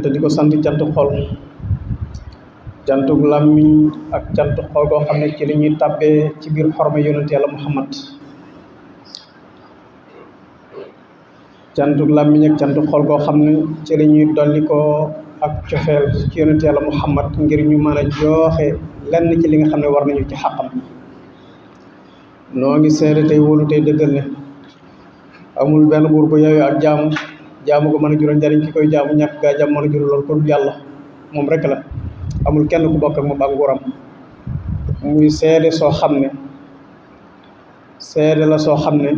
te di ko sant cantu xol cantuk làmmiñ ak cantu xol goo xam ne ci li ñuy tàbbee ci biir xorma yonent yàlla Muhammad cantuk làmmiñ ak cantu xol goo xam ne ci li ñuy dolli ko ak cofeel ci yonent yàlla Muhammad ngir ñu mën a joxe lenn ci li nga xam ne war nañu ci xàqam noo ngi seede tey wóolu tey dëggal ne amul benn buur bu yeyoo ak jaamu ko mën a jural njariñ ki koy jaamu ñàkk gaa jàmm mën a jural loolu ko dul yàlla moom rek la amul kenn ku bokk ak moom ak nguuram muy seede soo xam ne seede la soo xam ne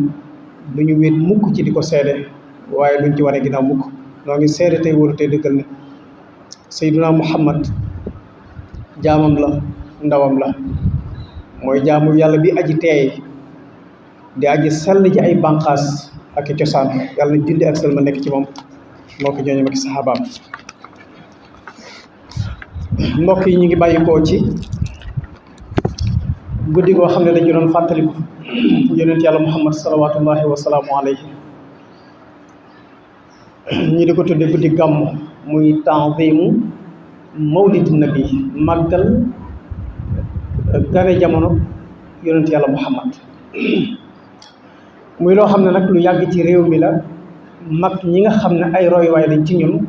du ñu wéet mukk ci di ko seede waaye duñ ci wane ginnaaw mukk noo ngi seede tey wóolu tey dëggal ne Seydina Muhammad jaamam la ndawam la mooy jaamu yàlla bi aji teey di aji sell ci ay bànqaas ak i cosaan yàlla na julli ak sell ma nekk ci moom moo ko ñooñu ak saxaabaam mbokk yi ñu ngi bàyyi koo ci guddi goo xam ne dañu doon fàttaliku yonent yàlla Muhammad salawaatullahi wa salaamu alayhi ñu di ko tudde guddi gàmm muy ta'zimu mawlid nabi màggal gane jamono yonent yàlla Muhammad muy loo xam ne nag lu yàgg ci réew mi la mag ñi nga xam ne ay royuwaay lañ ci ñun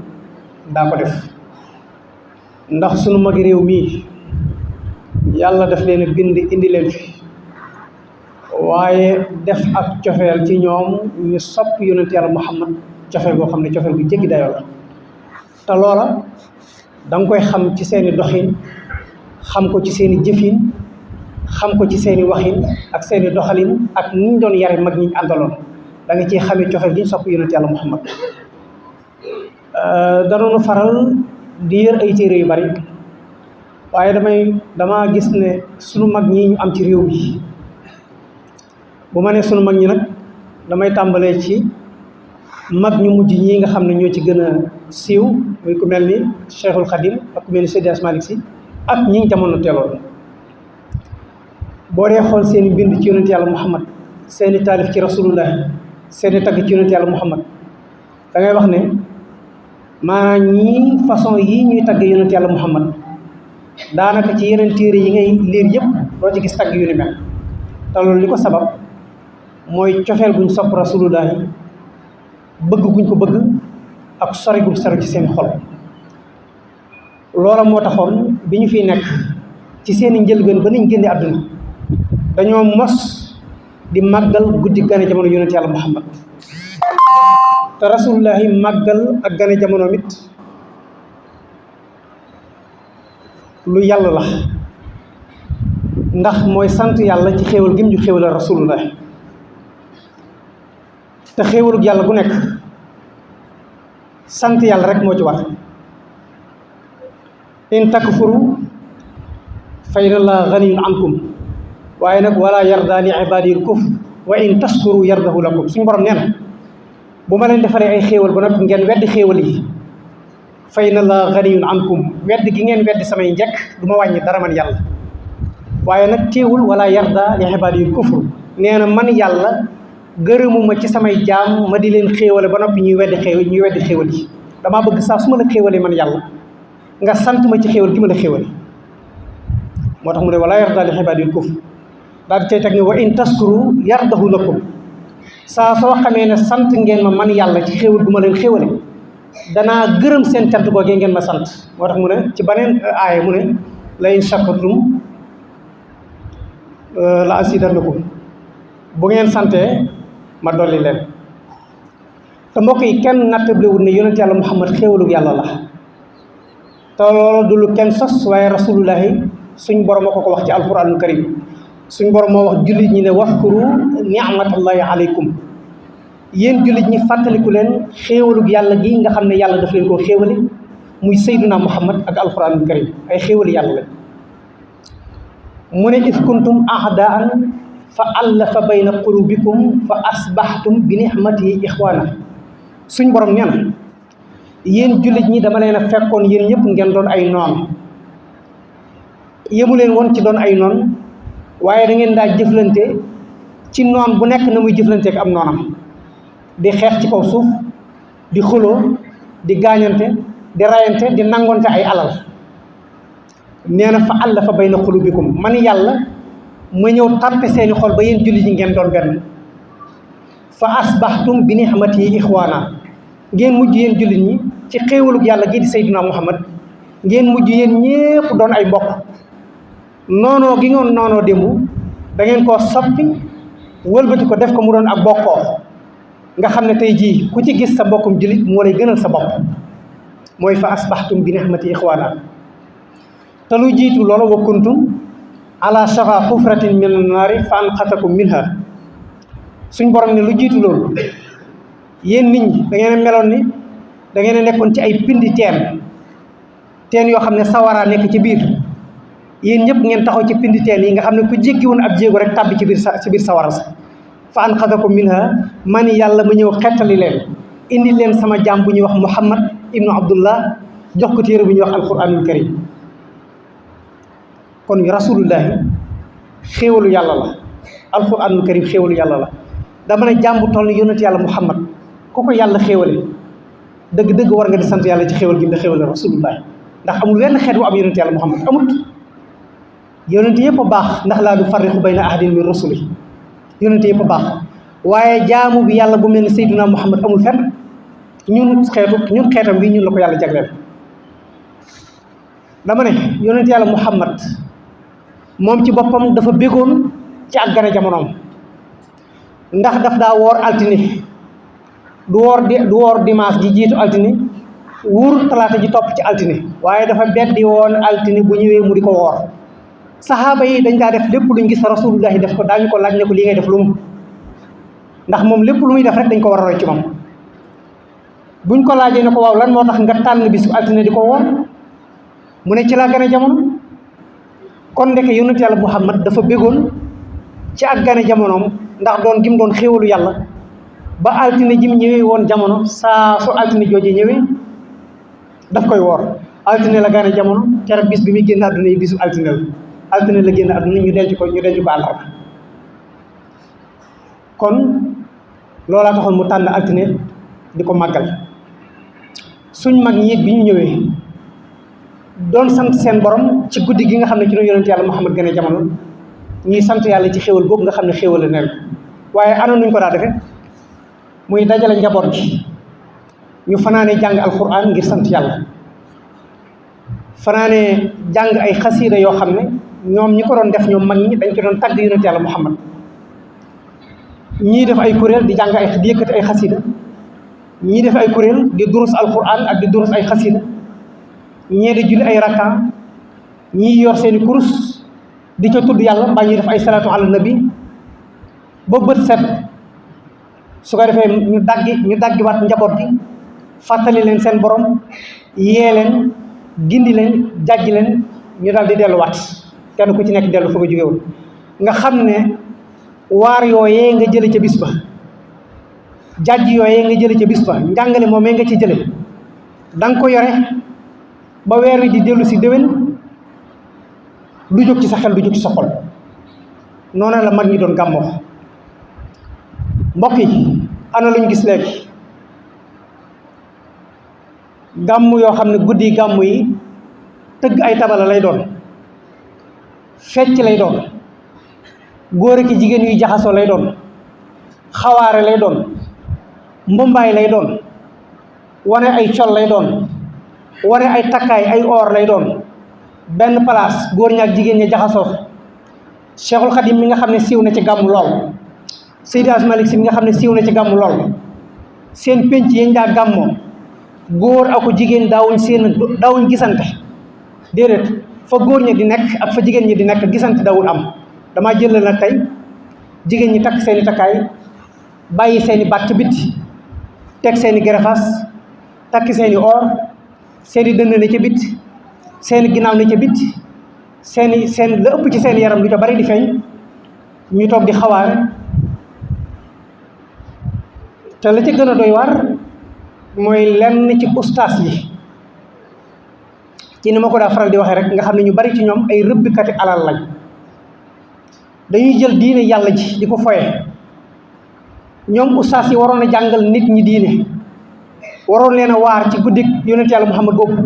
daa ko def ndax sunu magi réew mii yàlla daf leen a bind indi leen fi waaye def ak cofeel ci ñoom ñu sopp yonent yàlla Muhammad cofeel boo xam ne cofeel bu jéggi dayoo la te loola da nga koy xam ci seeni doxin xam ko ci seeni jëfin xam ko ci seeni waxin ak seeni doxalin ak ni ñu doon yare mag ñi ñu àndaloon da nga ciy xamee cofeel gi ñu sopp yonent yàlla Muhammad danoonu faral di yër ay téere yu bari waaye dama gis ne sunu mag ñi ñu am ci réew mi bu ma ne sunu mag ñi nag damay tàmbalee ci mag ñu mujj ñi nga xam ne ñoo ci gën a siiw muy ku mel ni Cheikhul Khadim ak ku mel ni Seydi Hadji Malick Sy ak ñi jamono teeloon boo dee xool seeni bind ci yonent yàlla Muhammad seeni taalif ci rasulullah seeni tagg ci yonent yàlla Muhammad da ngay wax ne maanaam ñii façon yii ñuy tagg yonent yàlla Muhammad daanaka ci yeneen téere yi ngay liir yëpp doo ci gis tagg yu ni mel te loolu li ko sabab mooy cofeel guñ sopp rasulullah bëgg guñ ko bëgg ak sori guñ sori ci seen xol loola moo taxoon bi ñu fiy nekk ci seeni njëlbeen ba niñ génne àdduna dañoo mos di màggal guddi gane jamono yonent yàlla Muhammad te rasulullahi màggal ak gane jamono mit lu yàlla la ndax mooy sant yàlla ci xéewal gim ñu xéewal rasulullahi te xéewalug yàlla bu nekk sant yàlla rek moo ci war in takfuru fa inna llaaha ganiyyun ankum waaye nag wala yarda li ibaadihil kufr wa in tashkuru yardahu lakum suñu borom nee na bu ma leen defaree ay xéewal ba noppi ngeen weddi xéewal yi fa inna llaaha ganiyyun ankum weddi gi ngeen weddi samay njëkk du ma wàññi dara man yàlla waaye nag teewul wala yarda li ibaadihil kufr nee na man yàlla gërëmuma ci samay jaam ma di leen xéewale ba noppi ñuy weddi xéewal yi damaa bëgg saa su ma la xéewalee man yàlla nga sant ma ci xéewal gi ma la xéewale moo tax mu ne wala yarda li ibaadihil kufr daal di cay teg ne wa in taskuru yardahu lakum saa soo xamee ne sant ngeen ma man yàlla ci xéewal gu ma leen xéewale danaa gërëm seen cant googee ngeen ma sant moo tax mu ne ci beneen aaya mu ne la in shakartum la azidannakum bu ngeen santee ma dolli leen te mbokk yi kenn nattablewul ne yonent yàlla Muhammad xéewalug yàlla la te loolu du lu kenn sos waaye rasulullahi suñ borom moo ko wax ci alquranul karim suñ borom moo wax jullit ñi ne wafkuru ni'matallahi alaykum yéen jullit ñi fàttaliku leen xéewalug yàlla gi nga xam ne yàlla daf leen koo xéewale muy sayduna Muhammad ak alquranul karim ay xéewali yàlla la mu ne if kuntum a'daan fa allafa bayna qulubikum fa asbaxtum bi nixmatihi ixwaana suñ borom nee na yéen jullit ñi dama leen a fekkoon yéen ñëpp ngeen doon ay noon yëmu leen woon ci doon ay noon waaye da ngeen daa jëflante ci noon bu nekk na muy jëflanteek am noonam di xeex ci kaw suuf di xuloo di gaañante di rayante di nangonte ay alal nee na fa allafa bayna qulubikum man yàlla ma ñëw tàppe seeni xol ba yéen jullit ñi ngeen doon benn fa asbaxtum bi ni'mati ixwaana ngeen mujj yéen jullit ñi ci xéewalug yàlla gi di Seydina Muhammad ngeen mujj yéen ñépp doon ay mbokk noonoo gi ngoon noonoo démb da ngeen koo soppi wëlbati ko def ko mu doon ak bokkoo nga xam ne tey jii ku ci gis sa mbokkum jullit moo lay gënal sa bopp mooy fa asbaxtum bi ni'mati ixwaana te lu jiitu loolu wa kuntum ala shafa xufratin min naari fa anqatakum minha suñ borom ne lu jiitu loolu yéen nit ñi da ngeen a meloon ni da ngeen a nekkoon ci ay pindi teen yoo xam ne sawara nekk ci biir yéen ñëpp ngeen taxaw ci pindi teen yi nga xam ne ku jéggi woon ab jéego rek tàbbi ci biir sawara sa fa anqatakum minha man yàlla ma ñëw xettali leen indi leen sama jaam bu ñuy wax Muhammad ibnu Abdullah jox ko téere bu ñuy wax alquranul karim kon rasulullahi xéewalu yàlla la alquranul karim xéewalu yàlla la dama ne jaam bu toll ni yonent yàlla Muhammad ku ko yàlla xéewale dëgg-dëgg war nga di sant yàlla ci xéewal gi nga xéewale rasulullahi ndax amul wenn xeet bu am yonent yàlla Muhammad amut yonent yëpp a baax ndax laa du farriqu bayna ahadin min rusuli yonent yëpp a baax waaye jaamu bi yàlla bu mel ni Seydina Muhammad amul fenn ñun xeetam bi ñun la ko yàlla jagleel dama ne yonent yàlla Muhammad moom ci boppam dafa bégoon ci ak gane jamonoom ndax daf daa woor altine du woor dimanche ji jiitu altine wuur talaata ji topp ci altine waaye dafa beddi woon altine bu ñëwee mu di ko woor saxaaba yi dañ daa def lépp luñ gis rasulullahi def ko daañu ko laaj ne ko li ngay def lu mu ndax moom lépp lu muy def rek dañ ko war a roy ci moom buñ ko laajee ne ko waaw lan moo tax nga tànn bisu altine di ko woor mu ne ci laa gane jamono kon ndeke yonent yàlla Muhammad dafa bégoon ci ak gane jamonoom ndax doon gim doon xéewalu yàlla ba altine jim ñëwee woon jamono saa su altine jooje ñëwee daf koy woor altine la gane jamono keroog bis bi muy génn àdduna yi bisu altine la génn àdduna ñu denc ko àllarba kon loolaa taxoon mu tànn altine di ko màggal suñ mag ñi bi ñu ñëwee doon sant seen borom ci guddi gi nga xam ne ci la yonent yàlla Muhammad gane jamono ñuy sant yàlla ci xéwal boobu nga xam ne xéwal la neen waaye ana nuñ ko daa defe muy dajale njaboot gi ñu fanaane jàng alquran ngir sant yàlla fanaane jàng ay xasiida yoo xam ne ñoom ñi ko doon def ñoom mag ñi dañ ko doon tagg yonent yàlla Muhammad ñii def ay kuréel di jàng di yëkkati ay xasiida ñii def ay kuréel di durus alquran ak di durus ay xasiida ñee di julli ay rakka ñii yor seeni kurus di ca tudd yàlla mbaa ñuy def ay salaatu ala nabi ba bët set su ko defee ñu daggiwaat njaboot gi fàttali leen seen borom yee leen gindi leen jàjj leen ñu daal di delluwaat kenn ku ci nekk dellu fa nga jóge woon nga xam ne waar yooyee nga jële ca bis ba jàjj yooyee nga jële ca bis ba njàngale moomee nga ci jële da nga ko yore ba weer wi di dellu si déwén du jóg ci sa xel du jóg ci sa xol noonu la mag ñi doon gàmmoo mbokk yi ana luñ gis léegi gàmm yoo xam ne guddi gàmm yi tëgg ay tabala lay doon fecc lay doon góor ak jigéen yuy jaxasoo lay doon xawaare lay doon mbumbaay lay doon wane ay col lay doon wane ay takkaay ay or lay doon benn place góor ña ak jigéen ña jaxasoo Cheikhul Khadim mi nga xam ne siiw na ci gàmm lool Seydi Hadji Malick Sy mi nga xam ne siiw na ci gàmm lool seen pénc yañ daa gàmmoo góor ak jigéen daawuñ gisante déedéet fa góor ña di nekk ak fa jigéen ñi di nekk gisante dawul am damaa jël nag tey jigéen ñi takk seeni takkaay bàyyi seeni baat ci biti teg seeni gerefaas takk seeni or seeni dënn ne ca biti seeni ginnaaw ne ca biti seen la ëpp ci seen yaram lu ca bari di feeñ ñu toog di xawaare te la ca gën a doy waar mooy lenn ci ustaas yi ci ni ma ko daa faral di waxee rek nga xam ne ñu bari ci ñoom ay rëbbikati alal lañ dañuy jël diine yàlla ji di ko foye ñoom ustaas yi waroon a jàngal nit ñi diine waroon leen a waar ci guddik yonent yàlla Muhammad boobu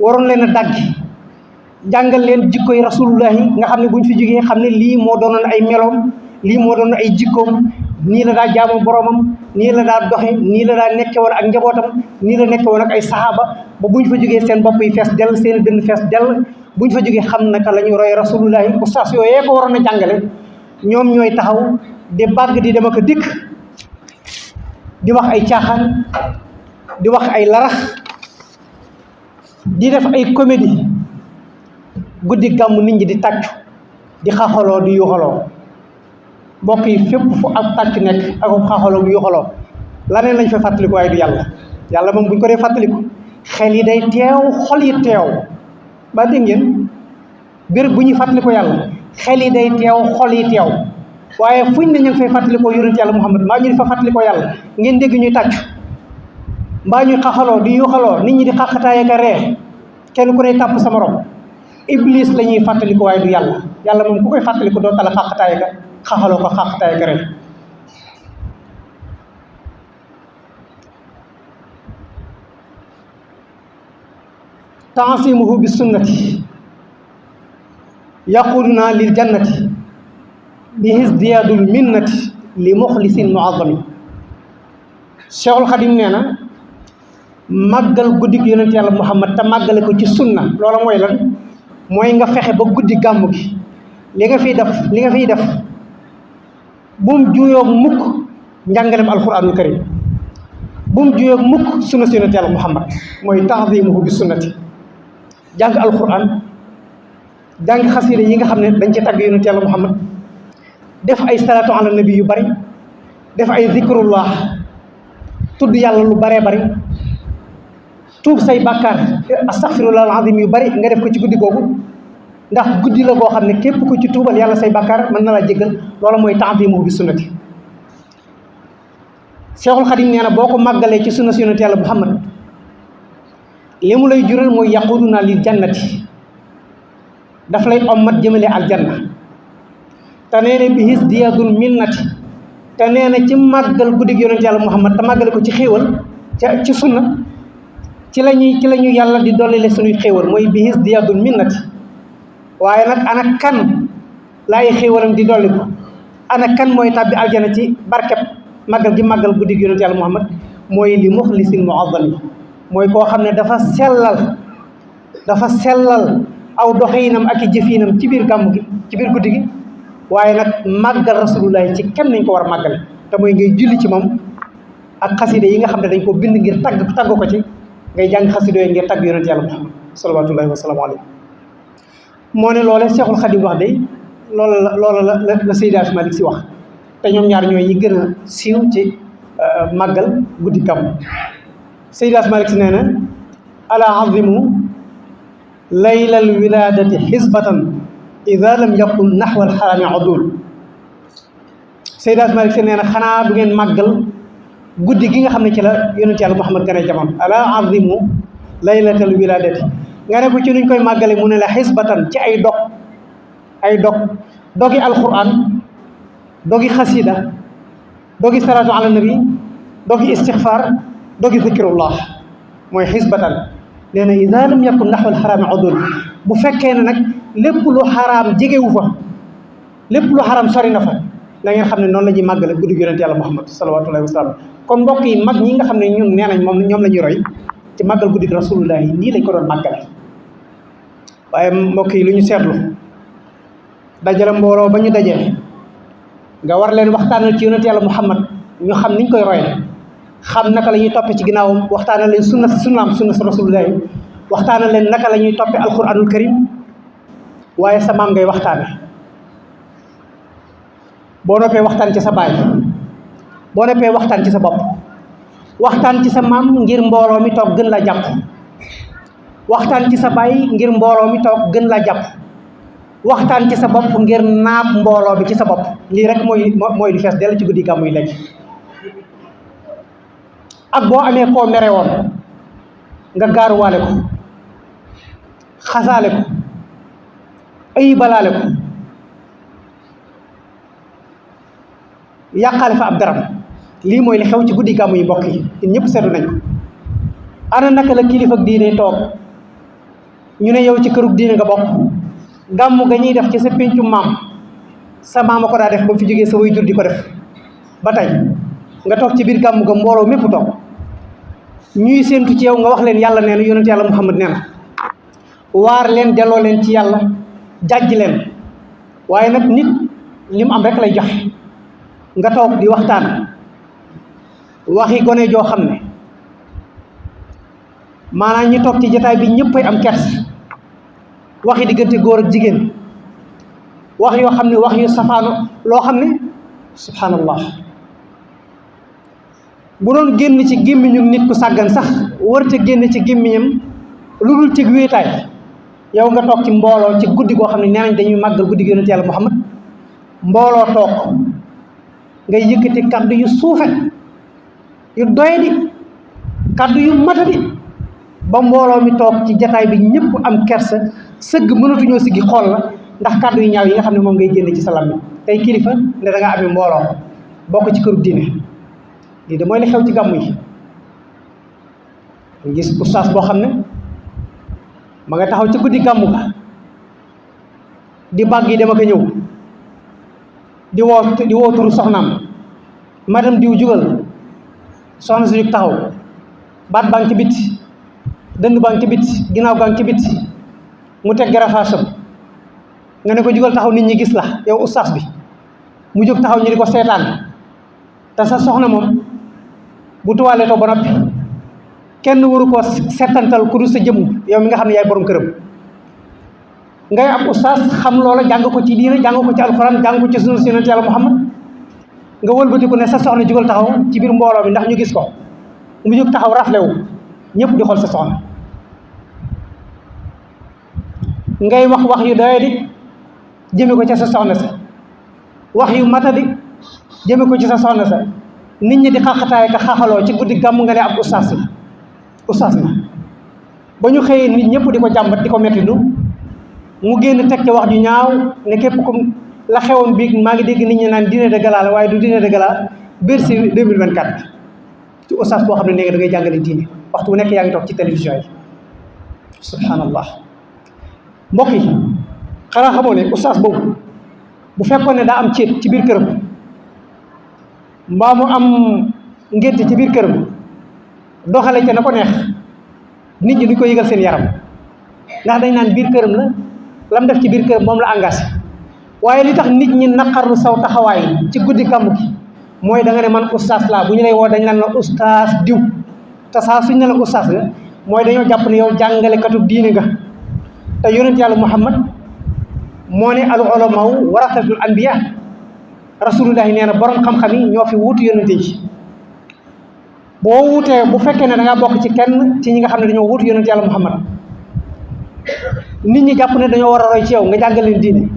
waroon leen a daggi jàngal leen jikkoy rasulullahi nga xam ne bu ñu fi jógee xam ne lii moo doonoon ay meloom lii moo doon ay jikkoom nii la daa jaamu boromam nii la daa doxe nii la daa nekke woon ak njabootam nii la nekke woon ak ay saxaaba ba bu ñu fa jógee seen bopp yi fees dell seen dënn fees dell bu ñu fa jógee xam naka la ñu roy rasulullahi ustaas yooyee ko waroon a jàngale ñoom ñooy taxaw di bàgg di dem ak a dikk di wax ay caaxaan di wax ay larax di def ay comédie guddi gàmm nit ñi di tàccu di xaxaloo di yuuxaloo mbokk yi fépp fu ak tàcc nekk ak xaxaloo bu yuuxaloo laneen lañ fa fàttaliku waaye du yàlla moom bu ñu ko dee fàttaliku xel yi day teew xol yi teew ba dégg ngeen béréb bu ñuy fàttaliku yàlla xel yi day teew xol yi teew waaye fuñ ne ñu ngi fay fàttalikoo yonent yàlla Muhammad mbaa ñu di fa fàttalikoo yàlla ngeen dégg ñuy tàccu mbaa ñuy xaxaloo di yuuxaloo nit ñi di xaqataay ak a ree kenn ku ne tàpp sa morom iblis la ñuy fàttaliku waaye du yàlla moom ku koy fàttaliku doo tala xaqataay ak xaxaloo ko xaqataay ak a ree taasimuhu bi sunnati yaquduna lil jannati bi hisdiyaadul minnati li muxlisin muazami Cheikhul Xadim nee na màggal guddig yonent yàlla Muhammad te màggale ko ci sunna loola mooy lan mooy nga fexe ba guddi gàmm gi li nga fiy def bum juyoog mukk njàngalem alquranul karim bum juyoog mukk sunna si yonent yàlla Muhammad mooy taxdimuhu bi sunnati jàng alquran jàng xasida yi nga xam ne dañ ci tàgg yonent yàlla Muhammad def ay salaatu ala nabi yu bari def ay zikrullah tudd yàlla lu baree bari tuub say bàkkaar astaghfirullah alazim yu bari nga def ko ci guddi googu ndax guddi la boo xam ne képp ku ci tuubal yàlla say bàkkaar mën na la jéggal loolu mooy ta'zimu bi sunnati Cheikhul Khadim nee na boo ko màggalee ci sunna si yonent yàlla Muhammad li mu lay jural mooy yaquduna lil jannati daf lay ommat jëmale aljanna te nee na bi hisdiyadul minnati te nee na ci màggal guddig yonent yàlla Muhammad te màggale ko ci xéewal ci sunna ci la ñu yàlla di dollile suñuy xéewal mooy bi hisdiyadul minnati waaye nag ana kan la ay xéewalam di dolli ko ana kan mooy tàbbi aljana ci barkeb màggal gi màggal guddig yonent yàlla Muhammad mooy li muxlisin muazzami mooy koo xam ne dafa sellal aw doxinam ak i jëfinam ci biir gàmm gi ci biir guddi gi waaye nag màggal rasulullahi ci kenn nañ ko war a màggale te mooy ngay julli ci moom ak xaside yi nga xam ne dañ ko bind ngir tagg ko ci ngay jàng xaside yooyu ngir tagg yonent yàlla Muhammad salawatullahi wa salaamu alayhi moo ne loole Cheikhul Khadim wax day loola la Seydi Hadji Malick Sy wax te ñoom ñaar ñooy ñi gën a siiw ci màggal guddi gàmm Seydi Hadji Malick Sy nee na ala azimu laylal wiladati xisbatan ida lam yakun naxwa alxarami udul Seydi Hadji Malick Sy nee na xanaa du ngeen màggal guddi gi nga xam ne ci la yonent yàlla Muhammad gën a jamono ala azimu laylatal wiladati nga ne ko ci nuñ koy màggale mu ne la xisbatan ci ay dogi alquran dogi xasida dogi salaatu ala nabi dogi istixfar dogi zikrullah mooy xisbatan nee na ida lam yakun naxwa alxarami udul bu fekkee ne nag lépp lu xaraam jegewu fa lépp lu xaraam sori na fa da ngeen xam ne noonu la ñuy màggale guddi yonent yàlla Muhammad salawatullahi wa salaam kon mbokk yi mag ñi nga xam ne ñun nee nañ moom ñoom la ñuy roy ci màggal guddi rasulullahi nii lañ ko doon màggale waaye mbokk yi lu ñu seetlu dajale mbooloo ba ñu dajee nga war leen waxtaanal ci yonent yàlla Muhammad ñu xam niñ koy roye xam naka la ñuy toppe ci ginnaawam waxtaanal leen sunna si rasulullahi waxtaanal leen naka la ñuy toppe alquranul karim waaye sa maam ngay waxtaane boo noppee waxtaan ci sa baay boo noppee waxtaan ci sa bopp waxtaan ci sa maam ngir mbooloo mi toog gën la jàpp waxtaan ci sa baay ngir mbooloo mi toog gën la jàpp waxtaan ci sa bopp ngir naab mbooloo bi ci sa bopp lii rek mooy di fees dell ci guddi gàmmu yi léegi ak boo amee koo mere woon nga gaaruwaale ko xasaale ko ayibalaale ko yàqaale fa ab daram lii mooy li xew ci guddi gàmmu yi mbokk yi ñun ñëpp seetlu nañ ko ana naka la kilifa ak diine toog ñu ne yow ci kërug diine nga bokk gàmmu ga ñuy def ci sa péncu maam sa maama ko daa def ba fi jógee sa way jur di ko def ba tey nga toog ci biir gàmmu ga mbooloo mépp toog ñuy séentu ci yow nga wax leen yàlla nee na yonent yàlla Muhammad nee na waar leen delloo leen ci yàlla jàjj leen waaye nag nit li mu am rek lay joxe nga toog di waxtaan waxi gone joo xam ne maanaam ñi toog ci jataay bi ñëppay am kers waxi diggante góor ak jigéen wax yoo xam ne wax yu safaanu loo xam ne subhanallah bu doon génn ci gémmiñu nit ku sàggan sax warute génn ci gémmiñam lu dul ci wéetaay yow nga toog ci mbooloo ci guddi goo xam ne nee nañ dañuy màggal guddi gi yonent yàlla Muhammad mbooloo toog ngay yëkkati kaddu yu suufe yu doyadi kaddu yu matadi ba mbooloo mi toog ci jataay bi ñëpp am kersa sëgg mënatuñoo siggi xool la ndax kaddu yu ñaaw yi nga xam ne moom ngay génne ci sa làmmiñ tey kilifa ne da ngaa amee mbooloo bokk ci këru diine lii de mooy li xew ci gàmmu yi gis ustaas boo xam ne ma nga taxaw ci guddi gàmmu ga di bàgg yi dama ko ñëw di woo turu soxnaam madame diw jugal soxna si taxaw baat baa ngi ci biti dënd baa ngi ci biti ginnaaw baa ngi ci biti mu teg garafaasam nga ne ko jugal taxaw nit ñi gis la yow ustaas bi mu jóg taxaw ñu di ko seetaan te sa soxna moom bu tuwaale to ba noppi kenn waru koo settantal ku dul sa jëmm yow mi nga xam ne yaay borom këram ngay ab ustaas xam loola jàng ko ci diina jàng ko ci alxuraan jàng ko ci sunu yonent yàlla Muhammad nga wëlbatiku ne sa soxna jugal taxaw ci biir mbooloo mi ndax ñu gis ko mu jóg taxaw raflewu ñëpp di xool sa soxna ngay wax yu doye di jëme ko ci sa soxna sa wax yu matadi jëme ko ci sa soxna sa nit ñi di xaxataay ka xaxaloo ci guddi gàmm nga ne ab ustaas la ustaas la ba ñu xëyee nit ñëpp di ko jàmbat di ko mettilu mu génn teg ci wax ju ñaaw ne képp comme la xewoon biig maa ngi dégg nit ñi naan dîner de gala la waaye du dîner de gala Bercy 2024 ci ustaas boo xam ne nee nga da ngay jàngale diine waxtu bu nekk yaa ngi toog ci télévision yi subhanallah mbokk yi xanaa xamoo ne ustaas boobu bu fekkoon ne daa am céet ci biir këram mbaa mu am ngénte ci biir këram doxale ca na ko neex nit ñi duñ ko yëgal seen yaram ndax dañ naan biir këram la lam def ci biir këram moom la engagé waaye li tax nit ñi naqarlu saw taxawaay ci guddi gàmmu gi mooy da nga ne man ustaas laa bu ñu lay woo dañ naan la ustaas diw te saa suñ ne la ustaas nga mooy dañoo jàpp ne yow jàngalekatu diine nga te yonent yàlla Muhammad moo ne al ulamaw warasatul anbiya rasulullahi nee na borom xam-xam yi ñoo fi wuutu yonente yi boo wuutee bu fekkee ne da ngaa bokk ci kenn ci ñi nga xam ne dañoo wuutu yonent yàlla Muhammad nit ñi jàpp ne dañoo war a roy ci yow nga jàngal leen diine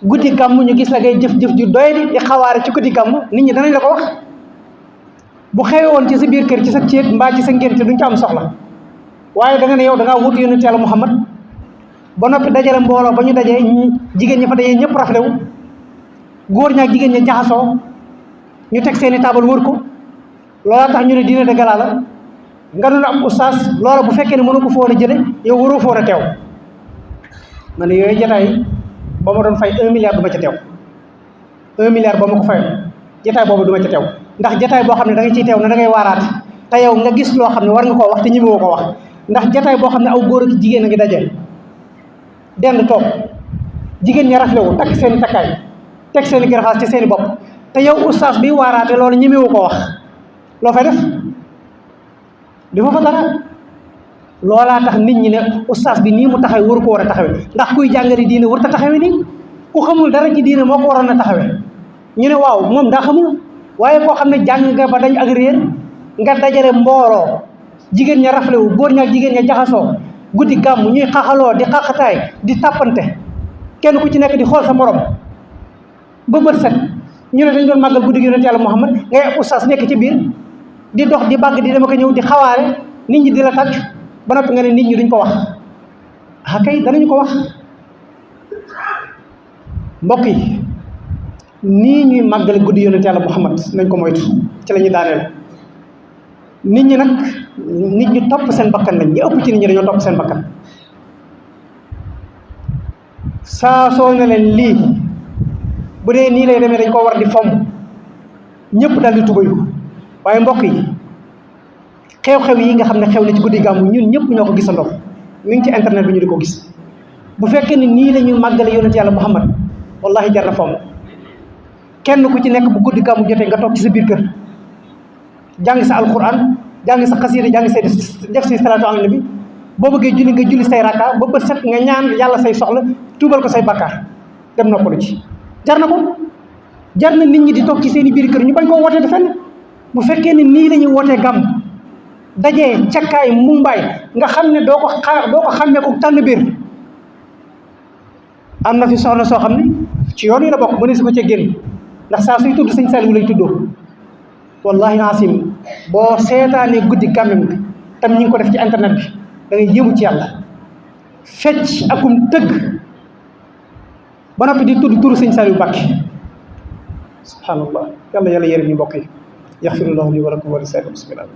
guddi gàmm ñu gis la ngay jëf-jëf ju doy di xawaare ci guddi gàmm nit ñi danañ la ko wax bu xewe woon ci sa biir kër ci sa céet mbaa ci sa ngénte duñ ko am soxla waaye da nga ne yow da ngaa wuutu yonent yàlla Muhammad ba noppi dajale mbooloo ba ñu dajee jigéen ñi fa dajee ñëpp raflewu góor ñaak jigéen ñi jaxasoo ñu teg seeni taabal wër ko loola tax ñu ne dîner de gala la nga doon am ustaas loola bu fekkee ne mënu ko foon a jële yow waroo foon a teew ma ne yooyu jataay ba ma doon fay 1 milliard du ma ca teew 1 milliard ba ma ko fayoon jataay boobu du ma ca teew ndax jataay boo xam ne da nga ciy teew ne da ngay waaraate te yow nga gis loo xam ne war nga koo wax te ñemewoo ko wax ndax jataay boo xam ne aw góor ak jigéen a ngi daje dend toog jigéen ñi raflewu takk seeni takkaay teg seeni garafaas ci seeni bopp te yow ustaas bi waaraate loolu ñemewu ko wax loo fay def di fa dara loolaa tax nit ñi ne ustaas bi nii mu taxawe waru ko war a taxawe ndax kuy jàngale diine warut a taxawe nii ku xamul dara ci diine moo ko waroon a taxawe ñu ne waaw moom daa xamul waaye koo xam ne jàng nga ba dañ ak réer nga dajale mbooloo jigéen ña raflewu góor ña ak jigéen ña jaxasoo guddi gàmm ñuy xaxaloo di xaxataay di tàppante kenn ku ci nekk di xool sa morom ba bët set ñu ne dañ doon màggal guddi gi yonent yàlla Muhammad ngay ab ustaas nekk ci biir di dox di bàgg di dama ko ñëw di xawaare nit ñi di la tàcc ba noppi nga ne nit ñi duñ ko wax ah kay danañu ko wax mbokk yi nii ñuy màggale guddi yonent yàlla Muhammad nañ ko moytu ci la ñuy daaneel nit ñi nag nit ñi topp seen bakkan lañ ñi ëpp ci nit ñi dañoo topp seen bakkan saa soo ne leen lii bu dee nii lay demee dañ koo war di fomm ñëpp daal di tubayu waaye mbokk yi xew-xew yi nga xam ne xew na ci guddi gàmmu ñun ñëpp ñoo ko gisandoo mi ngi ci internet bi ñu di ko gis bu fekkee ne nii la ñuy màggale yonent yàlla Muhammad wallahi jar na fomm kenn ku ci nekk bu guddi gàmmu jotee nga toog ci sa biir kër jàng sa alquran jàng sa xasiida jàng say def say salaatu ala nabi boo bëggee julli nga julli say rakka ba bët set nga ñaan yàlla say soxla tuubal ko say bakkaar dem noppalu ci jar na ko jar na nit ñi di toog ci seen i biir kër ñu bañ koo wootee de fenn bu fekkee ne nii la ñuy wootee gàmm dajee cakkaay mumbaay nga xam ne doo ko xàmmee ko tànn biir am na fi soxna soo xam ne ci yoon yi la bokk mëne si ko ca génn ndax saa suy tudd sëñ Saliou lay tuddoo wallahi asim boo seetaanee guddi gàmmam bi tam ñi ngi ko def ci internet bi da ngay yéemu ci yàlla fecc akum tëgg ba noppi di tudd turu sëñ Saliou Mbàkke subhanallah yàlla yàlla yërëm ñu mbokk yi yaxfirullahu li wa lakum wa li saa'iril muslimin